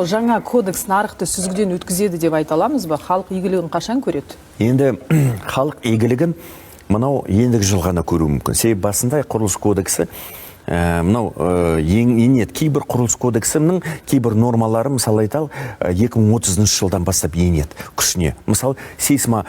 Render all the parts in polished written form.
Жаңа кодекс нарықты сүзгіден өткізеді деп айта аламыз ба? Халық игілігін қашан көреді? Енді халық игілігін мынау ендігі жыл ғана көруі мүмкін. Себебі басында құрылыс кодексі мынау енеді. Кейбір құрылыс кодексінің кейбір нормалары, мысалы айталық, 2030 жылдан бастап енеді күшіне. Мысалы, сейсмо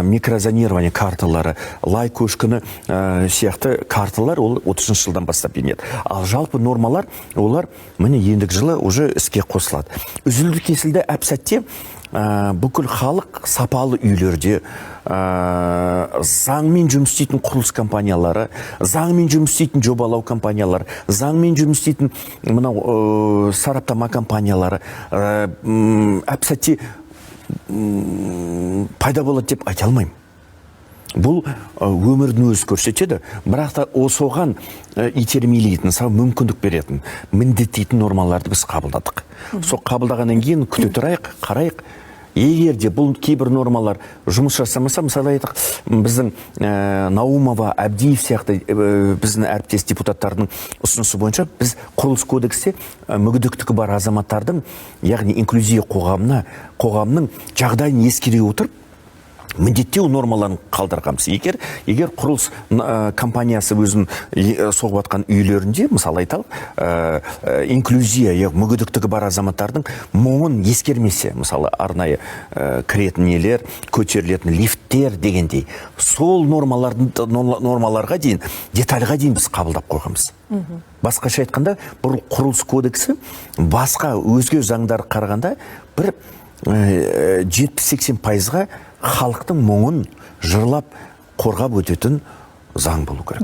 микрозонирование карталары, лай көшкіні сияқты карталар, ол 30 жылдан бастап енеді. Ал жалпы нормалар, олар міне ендігі жылы уже іске қосылады. Үзілді кесілді әп сәтте бүкіл халық сапалы үйлерде, заңмен жұмыс істейтін құрылыс компаниялары, заңмен жұмыс істейтін жобалау компаниялары, заңмен жұмыс істейтін мынау сараптама компаниялары әп сәтте пайда болады деп айта алмаймын. Бұл өмірдің өзі көрсетеді. Бірақ та соған итермелейтін, мысалы, мүмкіндік беретін, міндеттейтін нормаларды біз қабылдадық. Сол қабылдағаннан кейін күте тұрайық, қарайық. Егер де бұл кейбір нормалар жұмыс жасамаса, мысалы айтайық, біздің Наумова, Әбдиев сияқты біздің әріптес депутаттардың ұсынысы бойынша біз құрылыс кодексте мүгедектігі бар азаматтардың, яғни инклюзия қоғамның жағдайын ескере отырып, міндеттеу нормаларын қалдырғанбыз. Егер құрылыс компаниясы өзінің соғып жатқан үйлерінде, мысалы айталық, инклюзия, яғни мүгедектігі бар азаматтардың мұңын ескермесе, мысалы, арнайы кіретін нелер, көтерілетін лифттер дегендей, сол нормаларға дейін, детальға дейін біз қабылдап қойғанбыз. Басқаша айтқанда, бұл құрылыс кодексі басқа өзге заңдар қарағанда бір 70-80%-ға халықтың мұңын жырлап, қорғап өтетін заң болу керек.